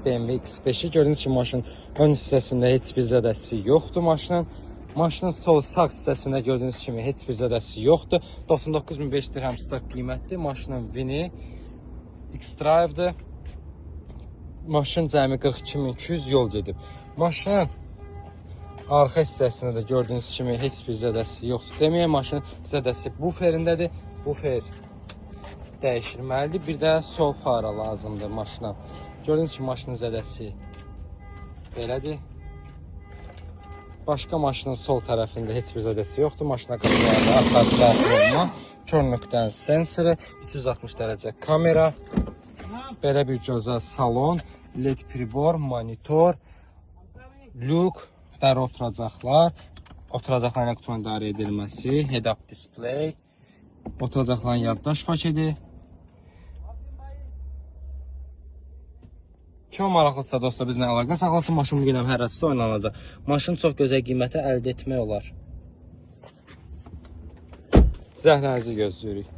BMW X5-i. Gördüyünüz kimi maşının ön hissəsində heç bir zədəsi yoxdur maşının. Maşının sol sağ hissəsində gördüyünüz kimi heç bir zədəsi yoxdur. 99.500 dirhəm start qiymətdir. Maşının VIN-i X-Drive-dır. Maşın cəmi 42.200 yol gedib. Maşının arxa hissəsində də gördüyünüz kimi heç bir zədəsi yoxdur. Deməyə maşının zədəsi buferindədir. Bufer dəyişilməlidir. Bir də sol fara lazımdır maşına. Gördüyünüz kimi maşının zədəsi belədir. Başqa maşının sol tərəfində heç bir zədəsi yoxdur. Maşına qapılarda arxa daxil olma, kör nöqtənin sensoru, 360 dərəcə kamera, belə bir gözəl salon, LED pribor, monitor, lük, dəri oturacaqlar, oturacaqların elektron idarə edilməsi, head-up display, oturacaqların yaddaş paketi. Kimə maraqlıdırsa dostlar bizlə əlaqə saxlasın. Maşın bu gün həm həracısı oynanacaq. Maşın çox gözəl qiymətə əldə etmək olar. Zəhlənizi gözləyirik.